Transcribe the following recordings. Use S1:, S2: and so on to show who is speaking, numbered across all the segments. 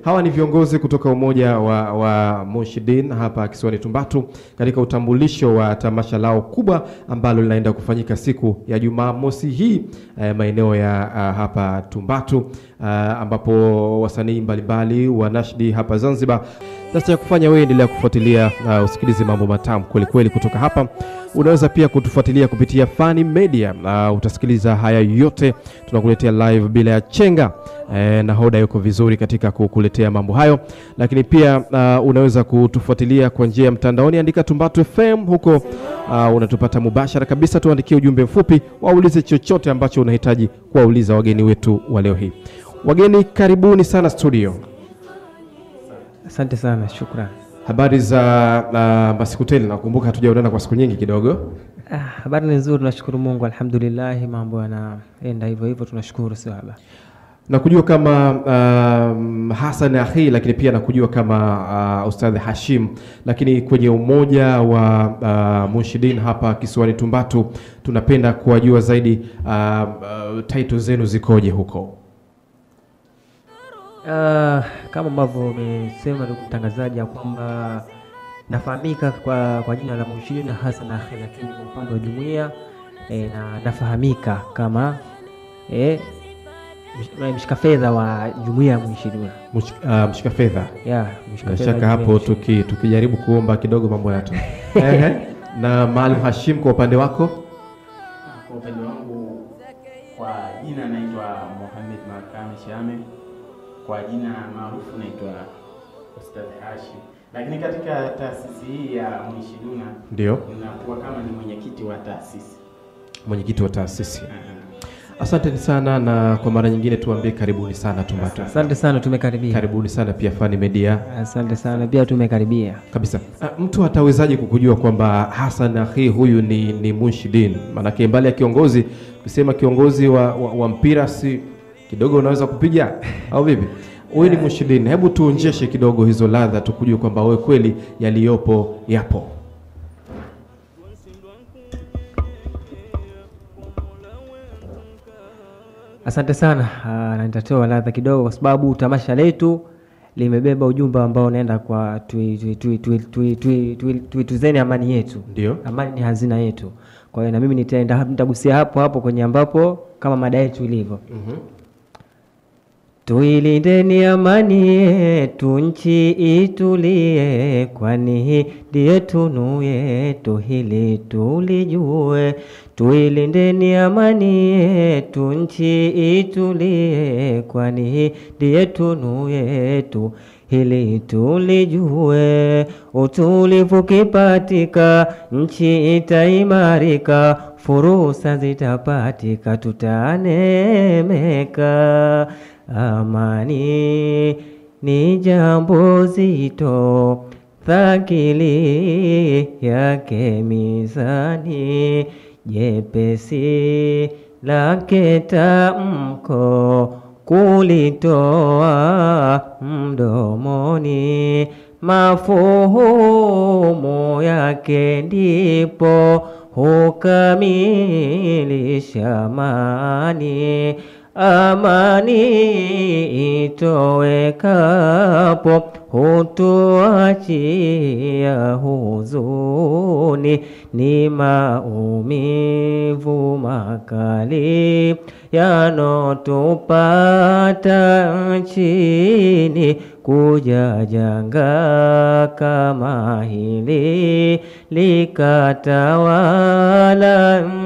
S1: Hawa ni viongozi kutoka Umoja wa Munshidin hapa kisiwani Tumbatu katika utambulisho wa tamasha lao kubwa ambalo linaenda kufanyika siku ya Jumamosi hii maeneo ya hapa Tumbatu, ambapo wasanii mbalimbali wa nashdi hapa Zanzibar. Sasa ya kufanya wewe endelea kufuatilia, usikilize mambo matamu kweli kweli kutoka hapa. Unaweza pia kutufuatilia kupitia Fani Media. Utasikiliza haya yote tunakuletea live bila ya chenga. Nahoda yuko vizuri katika kukuletea mambo hayo. Lakini pia unaweza kutufuatilia kwa njia ya mtandaoni, andika Tumbatu FM huko, unatupata mubashara kabisa. Tuandikie ujumbe mfupi, waulize chochote ambacho unahitaji kuwauliza wageni wetu wa leo hii. Wageni, karibuni sana studio.
S2: Asante sana, shukrani.
S1: Habari za Masikuteli? Nakumbuka hatujaonana kwa siku nyingi kidogo.
S2: Habari ni nzuri, tunashukuru Mungu, alhamdulillah, mambo yanaenda hivyo hivyo, tunashukuru sahaba.
S1: Nakujua kama Hassan Akhi, lakini pia nakujua kama Ustadh Hashim, lakini kwenye Umoja wa Munshidin hapa kisiwani Tumbatu tunapenda kuwajua zaidi, title zenu zikoje huko?
S2: Kama ambavyo umesema ndugu mtangazaji ya kwamba nafahamika kwa jina la Munshidin na Hassan Akhi, lakini kwa upande wa jumuiya na nafahamika kama mshika fedha wa jumuiya ya Munshidin.
S1: Mshika fedha.
S2: Yeah, mshika fedha.
S1: Shaka hapo tukijaribu kuomba kidogo mambo yetu. Na Maalim Hashim, kwa upande wako?
S3: Kwa upande wangu kwa jina naitwa Mohamed Makame Shame. Kwa jina maarufu naitwa Ustadh Hashim. Lakini katika taasisi hii ya Munshiduna
S1: ndio
S3: ninakuwa kama ni mwenyekiti wa taasisi.
S1: Mwenyekiti wa taasisi. Asante sana, na kwa mara nyingine tuambie karibuni sana Tumbatu.
S2: Asante sana, tumekaribia.
S1: Karibuni sana pia Fani Media.
S2: Asante sana pia, tumekaribia.
S1: Kabisa. Mtu atawezaje kukujua kwamba Hassan Akhi huyu ni Munshidin? Maana mbali ya kiongozi, ukisema kiongozi wa mpira si kidogo unaweza kupiga au vipi? Huyu ni Munshidin. Hebu tuonjeshe kidogo hizo ladha tukujue kwamba wewe kweli yaliyopo yapo.
S2: Asante sana, na nitatoa ladha kidogo kwa sababu tamasha letu limebeba ujumbe ambao unaenda kwa tuituzeni amani yetu.
S1: Ndio.
S2: Amani ni hazina yetu. Kwa hiyo na mimi nitaenda nitagusia hapo hapo kwenye ambapo kama mada yetu ilivyo. Tuilindeni amani yetu, nchi itulie, kwani ndiyo tunu yetu, hili tulijue. Tuilindeni amani yetu, nchi itulie, kwani ndiyo tunu yetu, hili tulijue. Utulivu kipatika, nchi itaimarika, fursa zitapatika, tutanemeka. Amani ni jambo zito, thakili yake mizani, jepesi lake tamko kulitoa mdomoni, mafuhumu yake ndipo hukamilisha amani. Amani itowekapo hutuachia huzuni, ni maumivu makali yanotupata nchini, kuja janga kama hili likatawala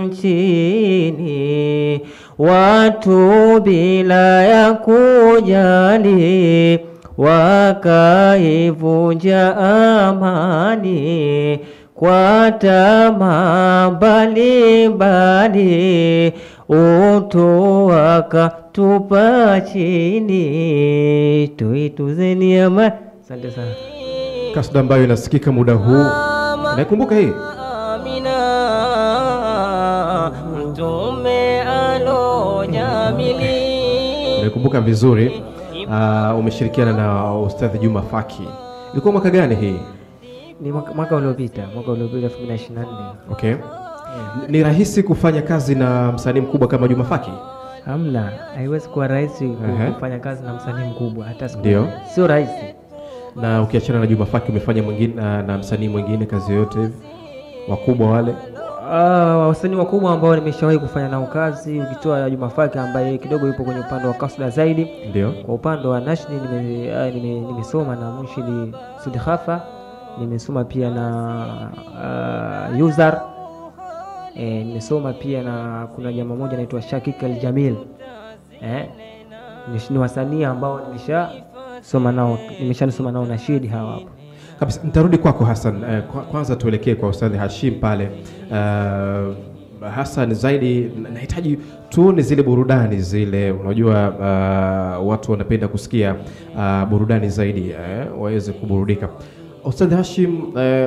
S2: nchini. Watu bila ya kujali wakaivunja amani, kwa tamaa mbalimbali utu wakatupa chini. Tuituzeni amani. Asante sana.
S1: Kasida ambayo inasikika muda huu, naikumbuka hii.
S4: Amina Mtume alojamili.
S1: Naikumbuka vizuri. Umeshirikiana na Ustadh Juma Faki. Ilikuwa mwaka gani hii?
S2: Ni mwaka uliopita, mwaka uliopita 2024.
S1: Okay. Ni rahisi kufanya kazi na msanii mkubwa kama Juma Faki?
S2: Hamna, haiwezi kuwa rahisi kufanya kazi na msanii mkubwa hata siku.
S1: Ndio.
S2: Sio rahisi.
S1: Na ukiachana na Juma Faki, umefanya mwingine na msanii mwingine kazi yoyote hivi? Wakubwa wale?
S2: Wasanii wakubwa ambao nimeshawahi kufanya nao kazi, ukitoa Juma Faki ambaye kidogo yupo kwenye upande wa kasida zaidi.
S1: Ndio.
S2: Kwa upande wa nashdi nimesoma na Munshidi Sudi Khafa, nimesoma pia na Yuzar, nimesoma pia na kuna jamaa mmoja anaitwa Shakik Al-Jamil. Ni wasanii ambao nimeshasoma nao, nimeshasoma nao nashidi hawa hapo.
S1: Kabisa. Nitarudi kwako Hassan. Kwanza tuelekee kwa Ustadhi Hashim pale. Hassan, zaidi nahitaji tuone zile burudani zile. Unajua watu wanapenda kusikia burudani zaidi, waweze kuburudika. Ustadhi Hashim,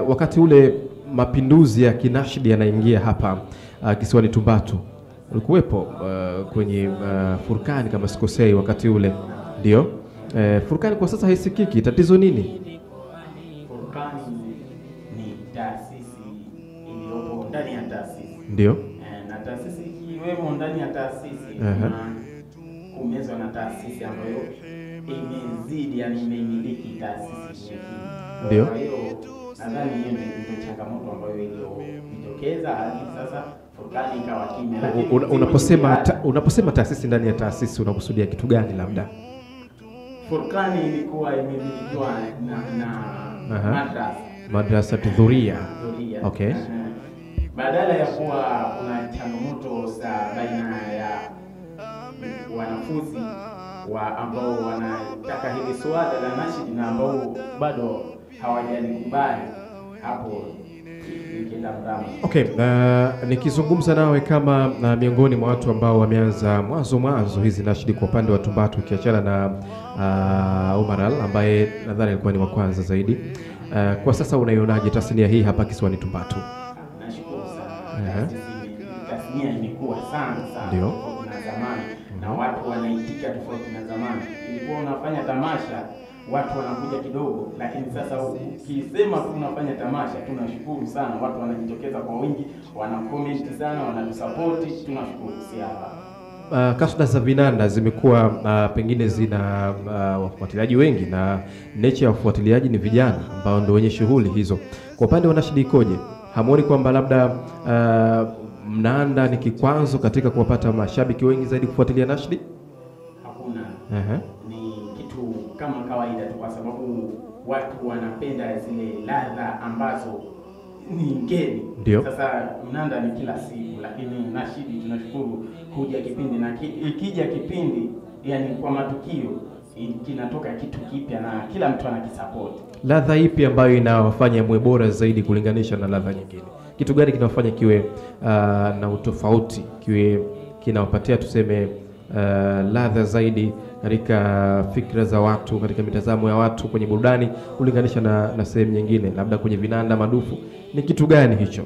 S1: wakati ule mapinduzi ya kinashidi yanaingia hapa kisiwani Tumbatu, ulikuwepo kwenye Furkani kama sikosei wakati ule? Ndio. Furkani kwa sasa haisikiki, tatizo nini?
S3: Furkani ni taasisi iliyopo ndani ya taasisi.
S1: Ndio.
S3: Na taasisi ikiwemo ndani ya taasisi kumezwa na taasisi ambayo imezidi, yani imemiliki taasisi nyingine.
S1: Ndio.
S3: Kwa hiyo nadhani hiyo ndio changamoto ambayo iliyojitokeza hadi sasa Furkani ikawa kimya.
S1: Unaposema taasisi ndani ya taasisi unakusudia kitu gani labda?
S3: Furkani ilikuwa imemilikiwa na madrasa.
S1: Madrasa Tudhuria. Okay.
S3: Badala ya kuwa kuna changamoto za baina ya wanafunzi wa ambao wanataka hili swala la nashidi na ambao bado hawajalikubali, hapo ikienda mrama.
S1: Okay, nikizungumza nawe kama miongoni mwa watu ambao wameanza mwanzo hizi nashidi kwa upande wa Tumbatu, ukiachana na Omaral ambaye nadhani alikuwa ni wa kwanza zaidi. Kwa sasa unaionaje tasnia hii hapa kisiwani Tumbatu?
S3: Nashukuru sana. Tasnia imekuwa sana sana.
S1: Ndio.
S3: Na zamani na watu wanaitika tofauti na zamani. Ilikuwa unafanya tamasha watu wanakuja kidogo, lakini sasa ukisema tunafanya tamasha, tunashukuru sana, watu wanajitokeza kwa wingi, wana comment sana, wanatusupport, tunashukuru sana.
S1: Kasida za vinanda zimekuwa pengine zina wafuatiliaji wengi, na nature ya wafuatiliaji ni vijana ambao ndio wenye shughuli hizo. Kwa upande wa nashidi ikoje? Hamuoni kwamba labda mnanda ni kikwazo katika kuwapata mashabiki wengi zaidi kufuatilia nashidi?
S3: Hakuna. Ni kitu kama kawaida tu, kwa sababu watu wanapenda zile ladha ambazo ni ngeni. Sasa mnanda ni kila siku, lakini nashidi tunashukuru huja kipindi, na ikija kipindi yani kwa matukio kinatoka kitu kipya na kila mtu anakisupport.
S1: Ladha ipi ambayo inawafanya mwe bora zaidi kulinganisha na ladha nyingine? Kitu gani kinawafanya kiwe na utofauti, kiwe kinawapatia tuseme ladha zaidi katika fikra za watu, katika mitazamo ya watu kwenye burudani kulinganisha na sehemu nyingine, labda kwenye vinanda madufu? Ni kitu gani hicho?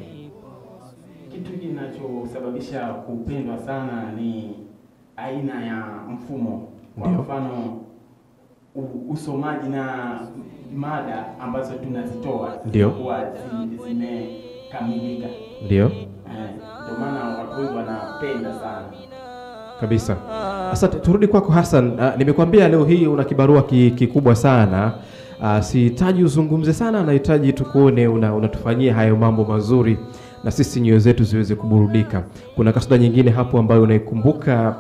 S3: Kitu kinachosababisha kupendwa sana ni aina ya mfumo. Kwa mfano usomaji na mada ambazo tunazitoa huwa zimekamilika.
S1: Ndio.
S3: Ndio maana watu wengi wanapenda sana.
S1: Kabisa. Asante. Turudi kwako Hassan. Nimekuambia leo hii una kibarua kikubwa sana. Sihitaji uzungumze sana, nahitaji tukuone unatufanyia hayo mambo mazuri na sisi nyoyo zetu ziweze kuburudika. Kuna kasida nyingine hapo ambayo unaikumbuka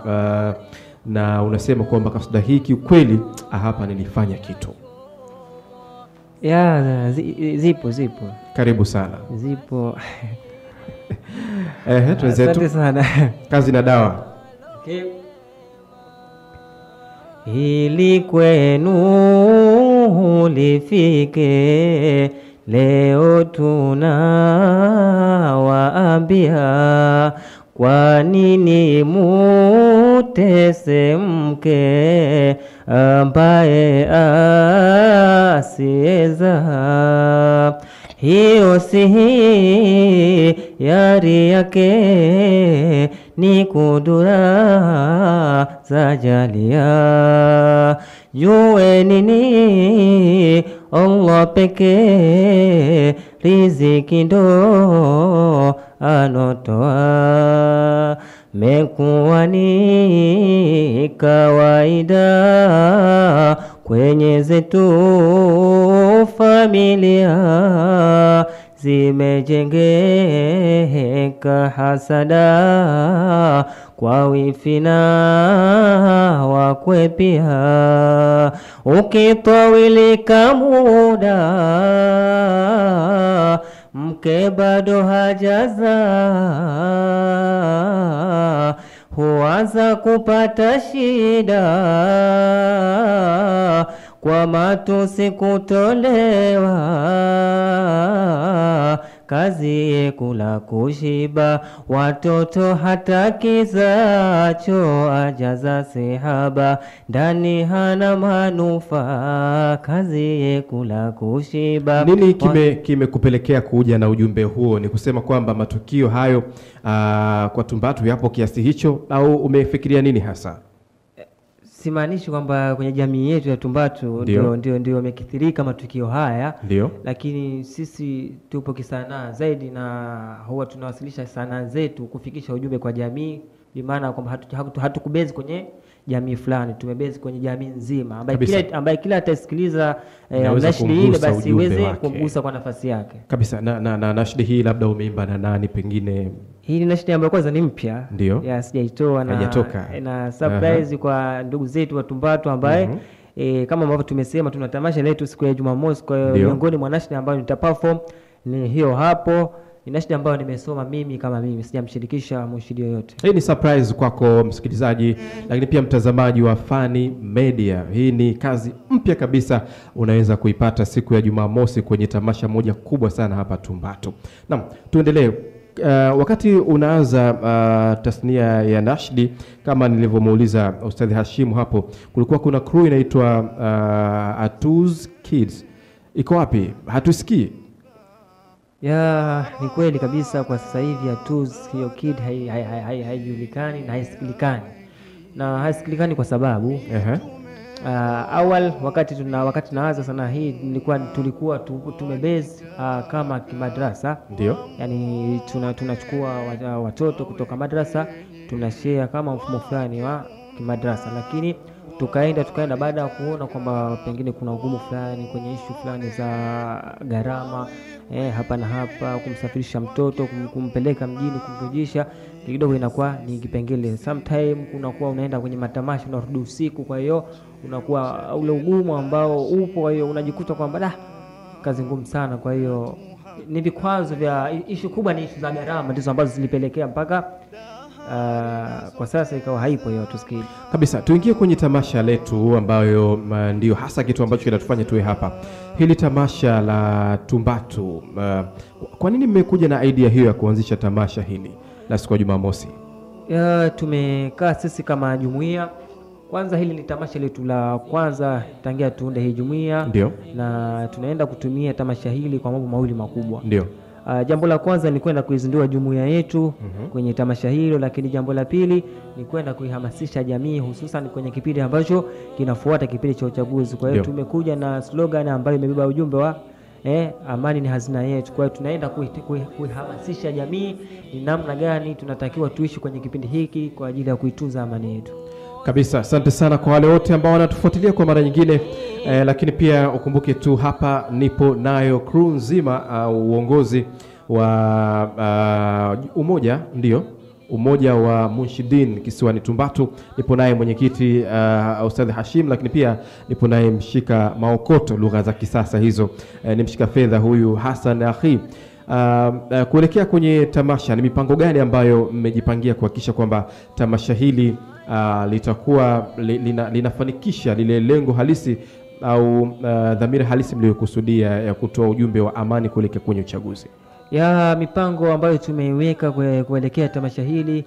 S1: na unasema kwamba kasida hii kiukweli hapa nilifanya kitu?
S2: Ya, zipo.
S1: Karibu sana.
S2: Zipo.
S1: Tuanze tu.
S2: Sana.
S1: Kazi na dawa.
S2: Okay. Ili kwenu lifike leo tunawaambia, kwa nini mutese mke ambaye asieza? Hiyo si yari yake, ni kudura za jalia. Jueni ni Allah pekee riziki ndo anotoa.
S4: Mekuwa ni kawaida kwenye zetu familia, zimejengeka hasada kwa wifi na wakwe pia. Ukitawilika muda mke bado hajazaa, huanza kupata shida kwa matusi kutolewa. Kazi kula kushiba, watoto hata kizacho ajaza sihaba, ndani hana manufaa. Kazi kula kushiba.
S1: Nini kimekupelekea kuja na ujumbe huo? Ni kusema kwamba matukio hayo kwa Tumbatu yapo kiasi hicho, au umefikiria nini hasa?
S2: Simaanishi kwamba kwenye jamii yetu ya Tumbatu ndio yamekithirika matukio haya.
S1: Ndio.
S2: Lakini sisi tupo kisanaa zaidi na huwa tunawasilisha sanaa zetu kufikisha ujumbe kwa jamii, bi maana kwamba hatukubezi kwenye jamii fulani, tumebezi kwenye jamii nzima ambaye kila atasikiliza nashdi ile basi iweze kumgusa kwa nafasi yake.
S1: Kabisa. Na nashdi hii labda umeimba na nani pengine?
S2: Hii ni nashdi ambayo kwanza ni mpya. Ya sijaitoa na surprise kwa ndugu zetu wa Tumbatu ambaye kama ambavyo tumesema tuna tamasha letu siku ya Jumamosi. Kwa hiyo miongoni mwa nashdi ambayo nitaperform ni hiyo hapo. Ni nashdi ambayo nimesoma mimi kama mimi, sijamshirikisha mshiriki yoyote.
S1: Hii ni surprise kwako msikilizaji, lakini pia mtazamaji wa Fani Media. Hii ni kazi mpya kabisa, unaweza kuipata siku ya Jumamosi kwenye tamasha moja kubwa sana hapa Tumbatu. Naam, tuendelee. Wakati unaanza tasnia ya nashdi, kama nilivyomuuliza Ustadhi Hashimu hapo, kulikuwa kuna crew inaitwa Atuz Kids. Iko wapi? Hatusikii.
S2: Ya, ni kweli kabisa, kwa sasa hivi Atuz hiyo kid haijulikani na haisikilikani. Na haisikilikani kwa sababu awal wakati tunaanza sana hii tulikuwa tumebase kama kimadrasa.
S1: Ndio.
S2: Yani tunachukua watoto kutoka madrasa, tunashare kama mfumo fulani wa kimadrasa, lakini tukaenda baada ya kuona kwamba pengine kuna ugumu fulani kwenye issue fulani za gharama, hapa na hapa, kumsafirisha mtoto, kumpeleka mjini, kumrudisha, kidogo inakuwa ni kipengele. Sometime unakuwa unaenda kwenye matamasha unarudi usiku, kwa hiyo unakuwa ule ugumu ambao upo, kwa hiyo unajikuta kwamba kazi ngumu sana. Kwa hiyo ni vikwazo vya issue kubwa, ni issue za gharama ndizo ambazo zilipelekea mpaka kwa sasa ikawa haipo hiyo tusikii.
S1: Kabisa. Tuingie kwenye tamasha letu ambayo ndio hasa kitu ambacho kinatufanya tuwe hapa. Hili tamasha la Tumbatu, kwa nini mmekuja na idea hiyo ya kuanzisha tamasha hili la siku ya Jumamosi?
S2: Tumekaa sisi kama jumuiya. Kwanza hili ni tamasha letu la kwanza tangia tuunde hii jumuiya.
S1: Ndio.
S2: Na tunaenda kutumia tamasha hili kwa mambo mawili makubwa.
S1: Ndio.
S2: Jambo la kwanza ni kwenda kuizindua jumuiya yetu kwenye tamasha hilo, lakini jambo la pili ni kwenda kuihamasisha jamii hususan kwenye kipindi ambacho kinafuata, kipindi cha uchaguzi. Kwa hiyo tumekuja na slogan ambayo imebeba ujumbe wa amani ni hazina yetu. Kwa hiyo tunaenda kuihamasisha jamii ni namna gani tunatakiwa tuishi kwenye kipindi hiki kwa ajili ya kuitunza amani yetu.
S1: Kabisa. Asante sana kwa wale wote ambao wanatufuatilia kwa mara nyingine. Lakini pia ukumbuke tu hapa nipo nayo crew nzima, uongozi wa umoja, ndio Umoja wa Munshidin kisiwani Tumbatu. Nipo naye mwenyekiti Ustadh Hashim, lakini pia nipo naye mshika maokoto, lugha za kisasa hizo, ni mshika fedha huyu Hassan Akhi. Kuelekea kwenye tamasha, ni mipango gani ambayo mmejipangia kuhakikisha kwamba tamasha hili litakuwa linafanikisha lile lengo halisi au dhamira halisi mliyokusudia ya kutoa ujumbe wa amani kuelekea kwenye uchaguzi?
S2: Ya mipango ambayo tumeiweka kuelekea tamasha hili,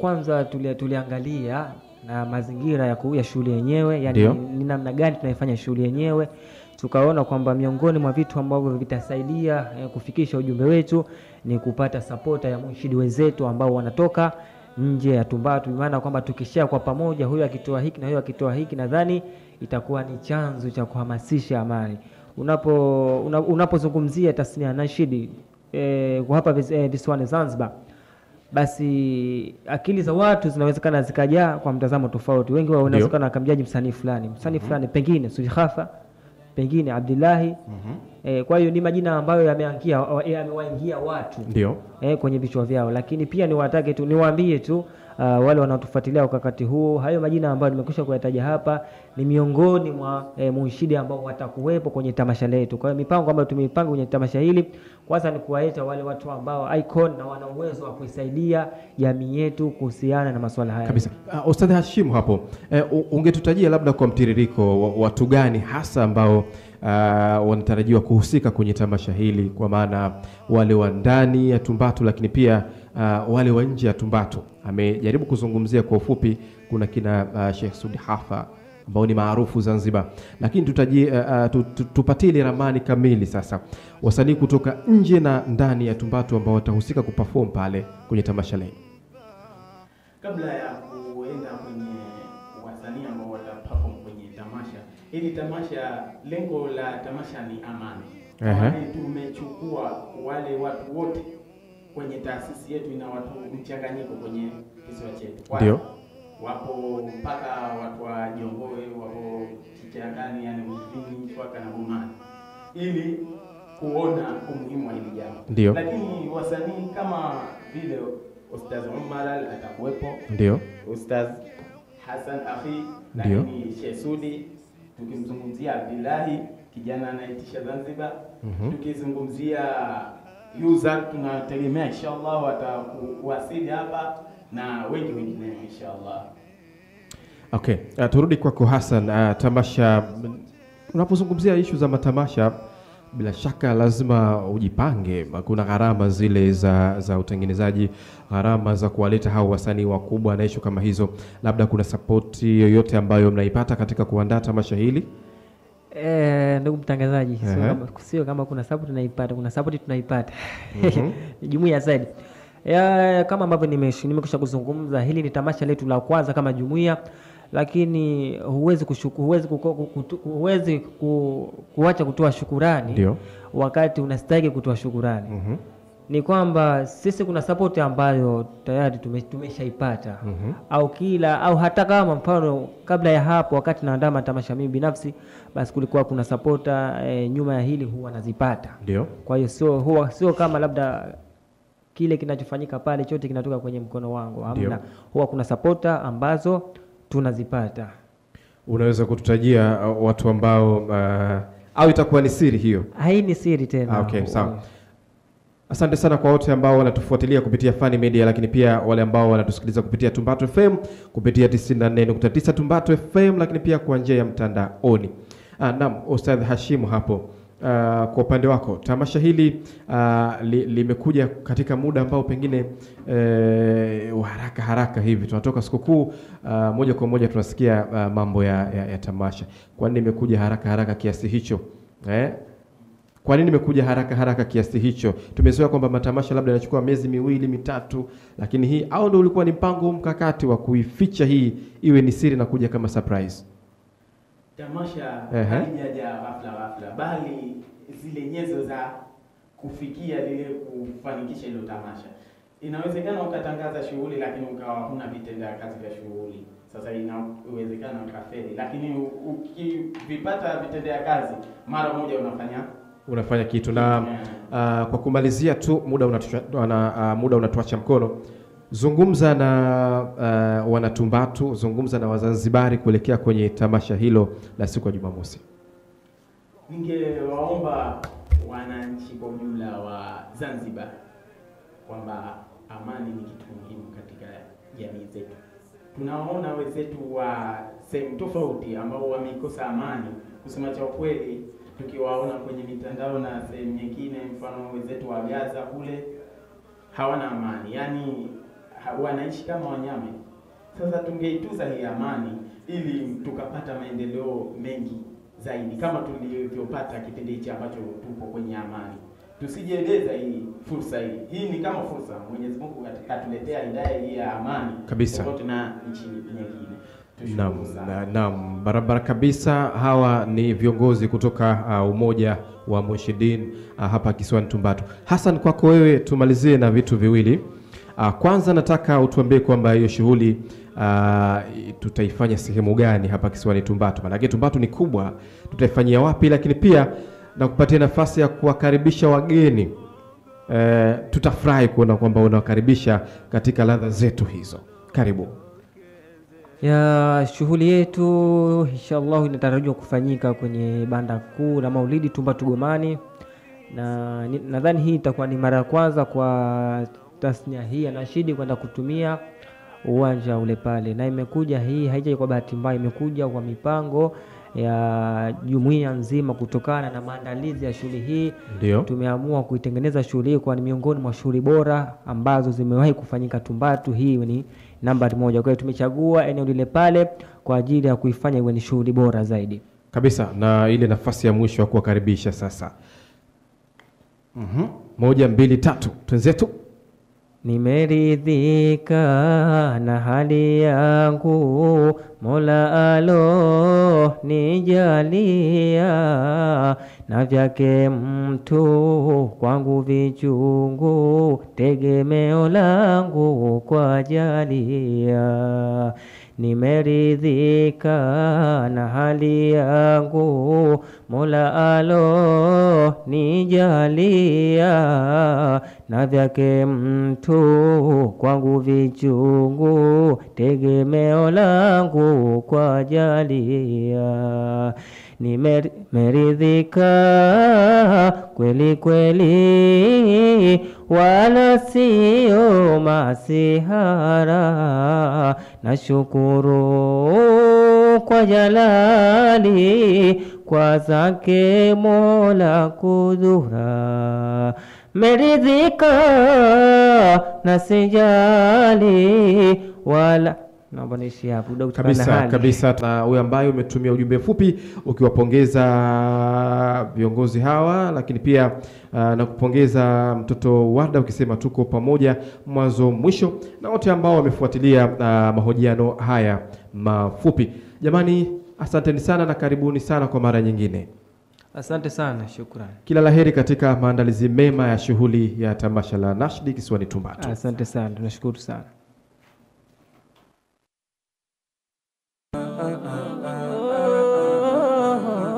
S2: kwanza tuliangalia na mazingira ya shughuli yenyewe, yani ni namna gani tunaifanya shughuli yenyewe. Tukaona kwamba miongoni mwa vitu ambavyo vitasaidia kufikisha ujumbe wetu ni kupata supporta ya munshidi wenzetu ambao wanatoka nje ya Tumbatu, maana kwamba tukishare kwa pamoja, huyu akitoa hiki na huyu akitoa hiki, nadhani itakuwa ni chanzo cha kuhamasisha amani. Unapozungumzia tasnia ya nashidi kwa hapa visiwani Zanzibar, basi akili za watu zinawezekana zikajaa kwa mtazamo tofauti. Wengi wao wanawezekana wakamjaji msanii fulani, msanii fulani, pengine Sudi Khafa, pengine Abdullahi. Kwa hiyo ni majina ambayo yamewaingia watu kwenye vichwa vyao. Lakini pia niwatake tu, niwaambie tu wale wanaotufuatilia wakati huu, hayo majina ambayo nimekwisha kuyataja hapa ni miongoni mwa munshidi ambao watakuwepo kwenye tamasha letu. Kwa hiyo mipango ambayo tumeipanga kwenye tamasha hili, kwanza ni kuwaita wale watu ambao icon na wana uwezo wa kuisaidia jamii yetu kuhusiana na masuala haya.
S1: Kabisa. Ustadh Hashim hapo, ungetutajia labda kwa mtiririko watu gani hasa ambao wanatarajiwa kuhusika kwenye tamasha hili, kwa maana wale wa ndani ya Tumbatu lakini pia wale wa nje ya Tumbatu? Amejaribu kuzungumzia kwa ufupi, kuna kina Sheikh Sudi Hafa ambao ni maarufu Zanzibar, lakini tupatie ile ramani kamili sasa, wasanii kutoka nje na ndani ya Tumbatu ambao watahusika kuperform pale kwenye tamasha leo.
S3: Kabla ya kuenda kwenye wasanii ambao wataperform kwenye tamasha hili, tamasha, lengo la tamasha ni amani. Amani, tumechukua wale watu wote kwenye taasisi yetu, ina watu mchanganyiko kwenye kisiwa chetu.
S1: Ndio.
S3: Wapo mpaka watu wa Jongowe, wapo Kichangani, yani Mvini, Chwaka na Bomani, ili kuona umuhimu wa hili jambo.
S1: Ndio.
S3: Lakini wasanii kama vile Ustaz Umar atakuwepo.
S1: Ndio.
S3: Ustaz Hassan Akhi, lakini Sheikh Sudi, tukimzungumzia Abdullahi kijana anaitisha Zanzibar, tukizungumzia user tunategemea inshallah watakuwasili hapa na wengi wengineo inshallah.
S1: Okay, turudi kwako Hassan. Tamasha, unapozungumzia issue za matamasha bila shaka lazima ujipange. Kuna gharama zile za utengenezaji, gharama za kuwaleta hao wasanii wakubwa na issue kama hizo. Labda kuna support yoyote ambayo mnaipata katika kuandaa tamasha hili?
S2: Ndugu mtangazaji, sio kama kuna support tunaipata, kuna support tunaipata. Jumuiya zaidi. Kama ambavyo nimekwisha kuzungumza, hili ni tamasha letu la kwanza kama jumuiya, lakini huwezi kuacha kutoa shukurani.
S1: Ndio.
S2: Wakati unastahili kutoa shukurani. Ni kwamba sisi kuna support ambayo tayari tumeshaipata. Au kila au hata kama mfano kabla ya hapo wakati naandaa matamasha mimi binafsi, basi kulikuwa kuna supporta nyuma ya hili huwa nazipata.
S1: Ndio.
S2: Kwa hiyo sio kama labda kile kinachofanyika pale chote kinatoka kwenye mkono wangu. Hamna. Huwa kuna supporta ambazo tunazipata.
S1: Unaweza kututajia watu ambao au itakuwa ni siri hiyo?
S2: Hii ni siri tena.
S1: Okay, sawa. Asante sana kwa wote ambao wanatufuatilia kupitia Fani Media, lakini pia wale ambao wanatusikiliza kupitia Tumbatu FM, kupitia 94.9 Tumbatu FM, lakini pia kwa njia ya mtandaoni. Naam, Ustadh Hashimu hapo, kwa upande wako tamasha hili limekuja katika muda ambao pengine haraka haraka hivi tunatoka sikukuu, moja kwa moja tunasikia mambo ya tamasha. Kwa nini imekuja haraka haraka kiasi hicho? Kwa nini imekuja haraka haraka kiasi hicho? Tumezoea kwamba matamasha labda yanachukua miezi miwili mitatu, lakini hii au ndio ulikuwa ni mpango mkakati wa kuificha hii iwe ni siri na kuja kama surprise?
S3: Tamasha halijaja ghafla ghafla, bali zile nyenzo za kufikia lile kufanikisha hilo tamasha. Inawezekana ukatangaza shughuli lakini ukawa huna vitendea kazi vya shughuli. Sasa inawezekana ukafeli, lakini ukivipata vitendea kazi mara moja unafanya
S1: kitu. Na kwa kumalizia tu, muda unatuacha mkono. Zungumza na Wanatumbatu, zungumza na Wazanzibari kuelekea kwenye tamasha hilo la siku ya Jumamosi.
S3: Ningewaomba wananchi kwa ujumla wa Zanzibar kwamba amani ni kitu muhimu katika jamii zetu. Tunaona wenzetu wa sehemu tofauti ambao wameikosa amani. Kusema cha ukweli, tukiwaona kwenye mitandao na sehemu nyingine, mfano wenzetu wa Gaza kule hawana amani, yani wanaishi kama wanyama. Sasa tungeituza hii amani ili tukapata maendeleo mengi zaidi kama tulivyopata kipindi hichi ambacho tupo kwenye amani. Tusijieleza hii fursa hii. Hii ni kama fursa Mwenyezi Mungu atuletea hidayah hii ya amani
S1: kabisa
S3: tofauti na nchi nyingine.
S1: Naam, barabara kabisa. Hawa ni viongozi kutoka Umoja wa Munshidin hapa kisiwani Tumbatu. Hassan, kwako wewe tumalizie na vitu viwili. Kwanza nataka utuambie kwamba hiyo shughuli tutaifanya sehemu gani hapa kisiwani Tumbatu, maanake Tumbatu ni kubwa, tutaifanyia wapi? Lakini pia na kupatia nafasi ya kuwakaribisha wageni. Tutafurahi kuona kwamba unawakaribisha katika ladha zetu hizo. Karibu.
S2: Ya shughuli yetu inshallah inatarajiwa kufanyika kwenye banda kuu la Maulidi Tumbatu Gomani, na nadhani hii itakuwa ni mara ya kwanza kwa tasnia hii ya nashidi kwenda kutumia uwanja ule pale, na imekuja hii haija kwa bahati mbaya, imekuja kwa mipango ya jumuiya nzima kutokana na maandalizi ya shughuli hii.
S1: Ndio.
S2: Tumeamua kuitengeneza shughuli hii kwa ni miongoni mwa shughuli bora ambazo zimewahi kufanyika Tumbatu, hii ni nambari 1. Kwa hiyo tumechagua eneo lile pale kwa ajili ya kuifanya iwe ni shughuli bora zaidi
S1: kabisa, na ile nafasi ya mwisho ya kuwakaribisha sasa. 1 2 3, twenzetu.
S4: Nimeridhika na hali yangu, Mola alo nijalia, na vyake mtu kwangu vichungu, tegemeo langu kwa jalia. Nimeridhika na hali yangu, Mola alo nijalia, na vyake mtu kwangu vichungu, tegemeo langu kwa jalia. Nimeridhika kweli kweli, wala sio masihara, nashukuru kwa jalali, kwa zake Mola kudura. Meridhika na sijali wala. Naomba niishi hapo
S1: kabisa kabisa. Na huyo ambaye umetumia ujumbe mfupi ukiwapongeza viongozi hawa, lakini pia na kupongeza mtoto Warda ukisema tuko pamoja mwanzo mwisho, na wote ambao wamefuatilia mahojiano haya mafupi. Jamani, asanteni sana na karibuni sana kwa mara nyingine.
S2: Asante sana, shukrani.
S1: Kila laheri katika maandalizi mema ya shughuli ya tamasha la Nashdi kisiwani Tumbatu.
S2: Asante sana, tunashukuru sana.